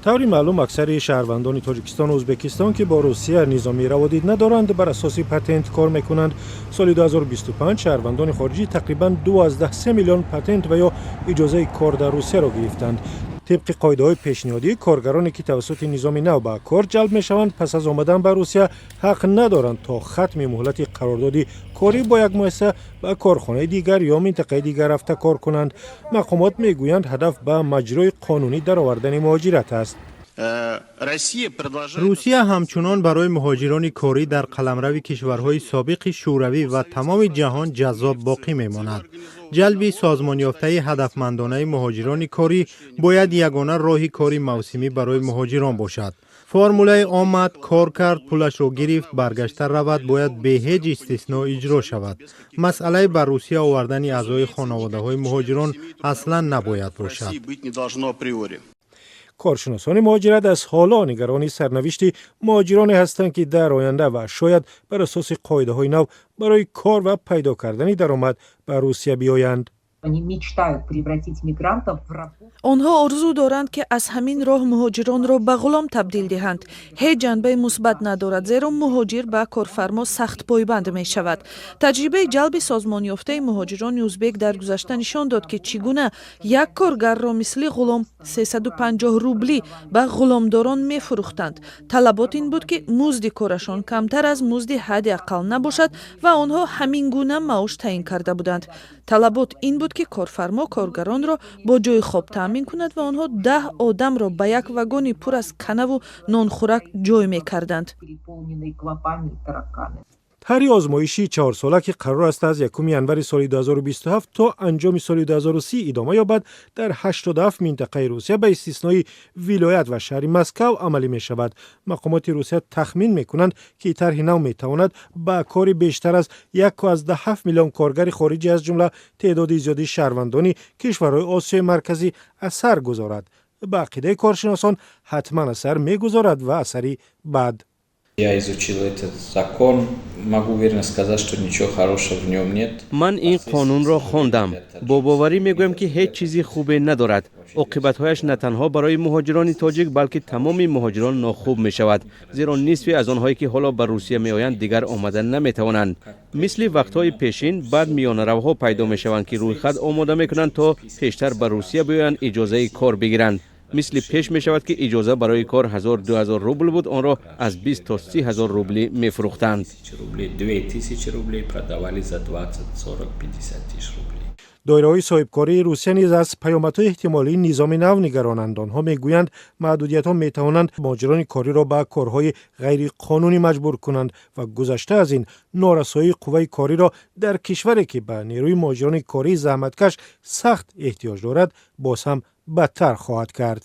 Таври маълум, аксари шаҳрвандони Тоҷикистону Ӯзбекистон, ки бо Русия низоми раводид надоранд, бар асоси патент кор мекунанд. Соли 2025 шаҳрвандони хориҷӣ тақрибан 2,3 миллион патент ва ё иҷозаи кор дар Русияро гирифтанд. Тибқи қоидаҳои пешниҳодӣ, коргароне, ки тавассути низоми нав ба кор ҷалб мешаванд, пас аз омадан ба Русия ҳақ надоранд то хатми муҳлати қарордоди корӣ бо як муассиса ба корхонаи дигар ё минтақаи дигар рафта кор кунанд. Мақомот мегӯянд, ҳадаф ба маҷрои қонунӣ даровардани муҳоҷират аст. Русия ҳамчунон барои муҳоҷирони корӣ дар қаламрави кишварҳои собиқи Шӯравӣ ва тамоми ҷаҳон ҷаззоб боқӣ мемонад. Ҷалби созмонёфтаи ҳадафмандонаи муҳоҷирони корӣ бояд ягона роҳи кори мавсимӣ барои муҳоҷирон бошад. Формулаи «омад, кор кард, пулашро гирифт, баргашта равад» бояд бе ҳеҷ истисно иҷро шавад. Масъалаи ба Русия овардани аъзои хонаводаҳои муҳоҷирон аслан набояд бошад. Коршиносони муҳоҷират аз ҳоло нигарони сарнавишти муҳоҷироне ҳастанд, ки дар оянда ва шояд бар асоси қоидаҳои нав барои кор ва пайдо кардани даромад ба Русия биёянд. Они мечтают превратить мигрантов в рабов. Онҳо орзу доранд, ки аз ҳамин роҳ муҳоҷиронро ба ғулом табдил диҳанд. Ҳеҷ ҷанбаи мусбат надорад, зеро муҳоҷир ба корфармо сахт пойбанд мешавад. Таҷрибаи ҷалби созмонёфтаи муҳоҷирони узбек дар гузашта нишон дод, ки чӣ гуна як коргарро мисли ғулом 350 рублӣ ба ғуломдорон мефурӯхтанд. Талабот ин буд, ки музди корашон камтар аз музди ҳадди ақал набошад ва онҳо ҳамин гуна маош таъин карда буданд. Талабот ин буд, ки корфармо коргаронро бо ҷойи хоб таъмин кунад ва онҳо 10 одамро ба як вагони пур аз канаву нонхӯрак ҷой мекарданд. Переполненный клопами и тараканами. Тарҳи озмоишии чаҳорсола, ки қарор аст аз 1 январи соли 2027 то анҷоми соли 2030 идома ёбад, дар 87 минтақаи Русия ба истиснои вилоят ва шаҳри Москав амалӣ мешавад. Мақомоти Русия тахмин мекунанд, ки тарҳи нав метавонад ба кори бештар аз 1,7 миллион коргари хориҷӣ, аз ҷумла теъдоди зиёди шаҳрвандони кишварҳои Осиёи Марказӣ, асар гузорад. Ба ақидаи коршиносон, ҳатман асар мегузорад ва асари бад. Я изучил этот закон, могу уверенно сказать, что ничего хорошего в нем нет. Ман ин қонунро хондам, бо боварӣ мегӯям, ки ҳеҷ чизи хубе надорад. Оқибатҳояш на танҳо барои муҳоҷирони тоҷик, балки тамоми муҳоҷирон нохуб мешавад, зеро нисфи аз онҳое, ки ҳоло ба Русия меоянд, дигар омада наметавонанд. Мисли вақтҳои пешин, баъд миёнаравҳо пайдо мешаванд, ки рӯйхат омода мекунанд, то пештар ба Русия биёянд, иҷозаи кор бигиранд. Мисли пеш мешавад, ки иҷоза барои кор 1000-2000 рубл буд, онро аз 20 то 30 ҳазор рублӣ мефурӯхтанд. 2000 рублей продавали за 20, 40, 50 тысяч рублей. Доираҳои соҳибкории Русия низ аз паёмадҳои эҳтимолии низоми нав нигаронанд. Онҳо мегӯянд, маҳдудиятҳо метавонанд муҳоҷирони кориро ба корҳои ғайриқонунӣ маҷбур кунанд ва гузашта аз ин, норасоии қувваи кориро дар кишваре, ки ба нерӯи муҳоҷирони кории заҳматкаш сахт эҳтиёҷ дорад, боз ҳам бадтар хоҳад кард.